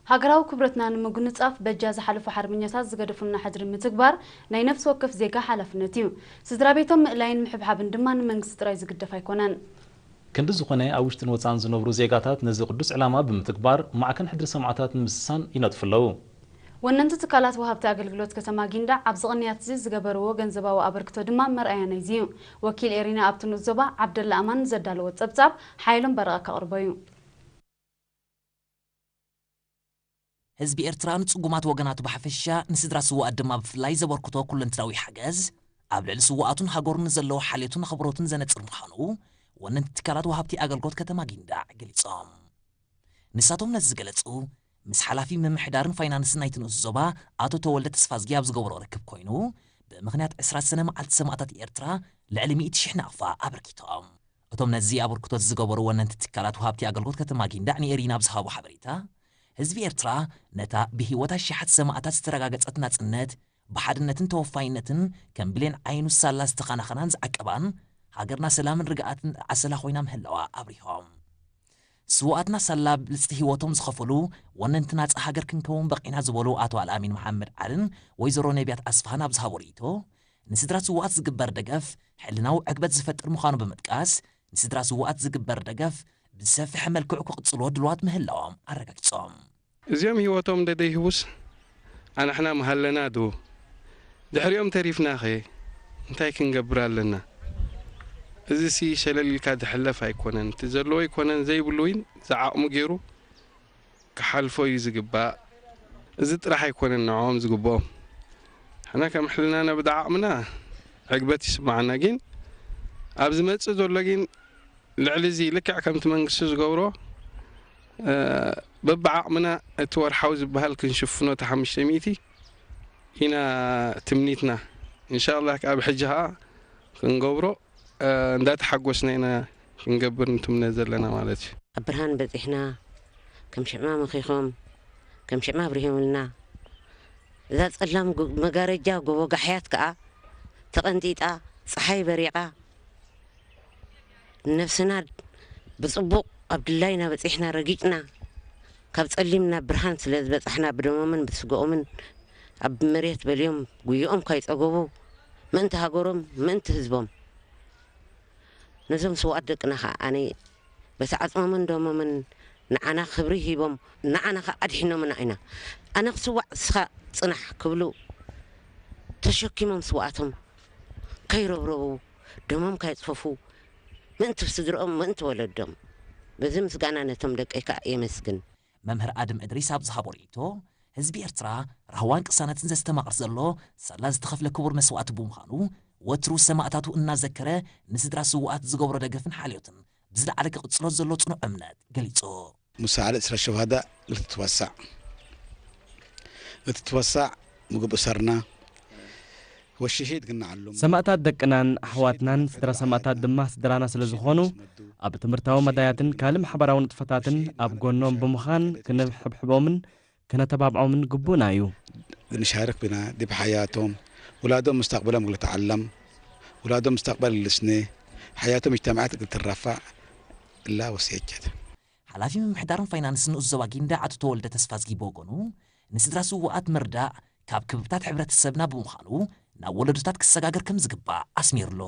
ሃገራዊ ክብረትና ንምጉንጻፍ በጃ ዝሓለፉ ሓርበኛታት ዝገደፉልና ሕድሪ ምትግባር ናይ ነፍሲ ወከፍ ዜጋ ሓላፍነት እዩ። ስድራ ቤቶም ምእላይን ምሕብሓብን ድማ ንመንግስቲ ጥራይ ዝግደፍ ኣይኮነን። ክንዲ ዝኾነ ኣብ ውሽጥን ወጻእን ዝነብሩ ዜጋታት ነዚ ቅዱስ ዕላማ ብምትግባር ማዕከን ሕድሪ ሰማዕታት ንምስሳን ይነጥፉ ኣለዉ። ወነንቲ ትካላት ወሃብቲ ኣገልግሎት ከተማ ጊንዳዕ ኣብዚ ቅንያት እዚ ዝገበርዎ ገንዘባዊ ኣበርክቶ ድማ መርኣያ ናይዚ እዩ። ወኪል ኤሪና ኣብቲ ንኡስ ዞባ ዓብደላ ኣማን ዘዳለዎ ጸብጻብ ሓይሎም በረቐ ከቕርቦ እዩ። ህዝቢ ኤርትራ ንጽጉማት ወገናቱ ብሓፈሻ ንስድራ ስውኣት ድማ ብፍላይ ዘበርክቶ ኩለንትናዊ ሓገዝ ኣብ ልዕሊ ስውኣቱን ሃገሩን ንዘለዎ ሓልዮትን ኣኽብሮትን ዘነጽር ምዃኑ ወነንቲ ትካላት ወሃብቲ ኣገልግሎት ከተማ ጊንዳዕ ገሊጾም። ንሳቶም ነዚ ዝገለጹ ምስ ሓላፊ ምምሕዳርን ፋይናንስን ናይቲ ንኡስ ዞባ ኣቶ ተወልደ ተስፋዝጊ ኣብ ዝገበሮ ርክብ ኮይኑ ብምኽንያት ዕስራ ሰነ መዓልቲ ሰማእታት ኤርትራ ልዕሊ ሚእቲ ሽሕ ናቕፋ ኣበርኪቶም። እቶም ነዚ ኣበርክቶት ዝገበሩ ወነንቲ ትካላት ወሃብቲ ኣገልግሎት ከተማ ጊንዳዕ ንኤሪና ኣብ ዝሃቦ ሓበሬታ ህዝቢ ኤርትራ ነታ ብህይወት ኣሽሓት ሰማእታት ዝተረጋገጸት ናጽነት ብሓድነትን ተወፋይነትን ከም ብሌን ዓይኑ ሳላ ዝተኸናኸናን ዝዓቀባን ሃገርና ሰላምን ርግኣትን ዓሰላ ኮይና ምህላዋ ኣብሪሆም። ስውኣትና ሳላ ብልጽቲ ህይወቶም ዝኸፈሉ ወነንቲ ናጻ ሃገር ክንከውን በቒዕና ዝበሉ ኣቶ ኣልኣሚን መሓመድ ዓልን ወይዘሮ ነቢያት ኣስፋሃን ኣብ ዝሃቦ ርእይቶ ንስድራ ስውኣት ዝግበር ደገፍ ሕልናዊ ዕግበት ዝፈጥር ምዃኑ ብምጥቃስ ንስድራ ስውኣት ዝግበር ደገፍ ብዝሰፍሐ መልክዑ ክቕጽሎ ድልዋት ምህላዎም ኣረጋጊጾም። እዚኦም ህይወቶም ደደይህቡስ ኣንሕና ምሃለና ዶ? ድሕሪኦም ተሪፍናኸ እንታይ ክንገብር ኣለና? እዚሲ ሸለል ኢልካ ዝሕለፍ ኣይኮነን። እቲ ዘለዎ ኣይኮነን ዘይብሉ እውን ዝዓቕሙ ገይሩ ክሓልፎ እዩ ዝግባእ። እዚ ጥራሕ ኣይኮነን ንዕኦም ዝግብኦም። ንሕና ከም ሕልናና ብዳ ዓቕምና ዕግበት ይስምዓና፣ ግን ኣብ ዝመጽእ ዘሎ ግን ልዕሊ እዚ ልክዕ ከምቲ መንግስቲ ዝገብሮ በብዓቕምና እቲ ወርሓዊ ዝበሃል ክንሽፍኖ እቲ ሓሙሽተ ሚእቲ ኢና ትምኒትና። እንሻላ ካብ ሕጂ ከዓ ክንገብሮ እንዳተሓጎስና ኢና ክንገብር እንትምነ ዘለና ማለት እዩ። ኣብ ብርሃን በፂሕና፣ ከም ሽዕማ መኺኾም፣ ከም ሽዕማ ኣብሪሆምልና። እዛ ፀላም ጎ- መጋረጃ ጎቦ ጋሕያት ከዓ ተቐንጢጣ፣ ፀሓይ በሪቓ፣ ነፍስና ብፅቡቕ ኣብ ድላይና በፂሕና ረጊፅና፣ ካብ ፀሊም ናብ ብርሃን ስለ ዝበፃሕና ብደሞምን ብስግኦምን ኣብ መሬት በልዮም ጉይኦም ካይፀገቡ ምእንቲ ሃገሮም ምእንቲ ህዝቦም ነዞም ስውኣት ደቅና ከዓ ኣነ በቲ ዓፅሞምን ደሞምን ንዓና ክብሪ ሂቦም ንዓና ከዓ ኣድሒኖምና ኢና። ኣነ ክስዋዕ እስኻ ፅናሕ ክብሉ ተሸኪሞም ስውኣቶም ከይረብረቡ ደሞም ካይፅፈፉ ምእንቲ ስድርኦም ምእንቲ ወለዶም በዚ ምስጋና ነቶም ደቀይ ከዓ የመስግን። መምህር ኣድም እድሪስ ኣብ ዝሃቦ ርእይቶ ህዝቢ ኤርትራ ራህዋን ቅሳነትን ዘስተማቕር ዘሎ ሳላ ዝተኸፍለ ክቡር መስዋእቲ ብምዃኑ ወትሩ ሰማእታቱ እናዘከረ ንስድራ ስውኣት ዝገብሮ ደገፍን ሓልዮትን ብዝለዓለ ክቕጽሎ ዘሎ ጽኑዕ እምነት ገሊጹ። مساعدة إسرى الشهداء لتتوسع لتتوسع ምግብ እሰርና ወሽሂድ ግናዓሎም ሰማእታት ደቅናን ኣሕዋትናን ስድራ ሰማእታት ድማ ስድራና ስለ ዝኾኑ ኣብ ትምህርታዊ መዳያትን ካልእ ማሕበራዊ ንጥፈታትን ኣብ ጎኖም ብምዃን ክንሕብሕቦምን ክነተባብዖምን ግቡእና እዩ። ንሻርክ ብና ዲብ ሓያቶም ውላዶም ሙስታቅበሎም ግልተዓለም ውላዶም ሙስታቅበል ልስነ ሓያቶም እጅተማዓት ግልትረፋዕ እላ ወስየጀት። ሓላፊ ምምሕዳርን ፋይናንስን ንኡስ ዞባ ጊንዳዕ ኣቶ ተወልደ ተስፋዝጊ ብወገኑ ንስድራ ስውኣት ምርዳእ ካብ ክብብታት ሕብረተሰብና ብምዃኑ ናብ ወለዶታት ክሰጋገር ከም ዝግባእ ኣስሚሩሉ።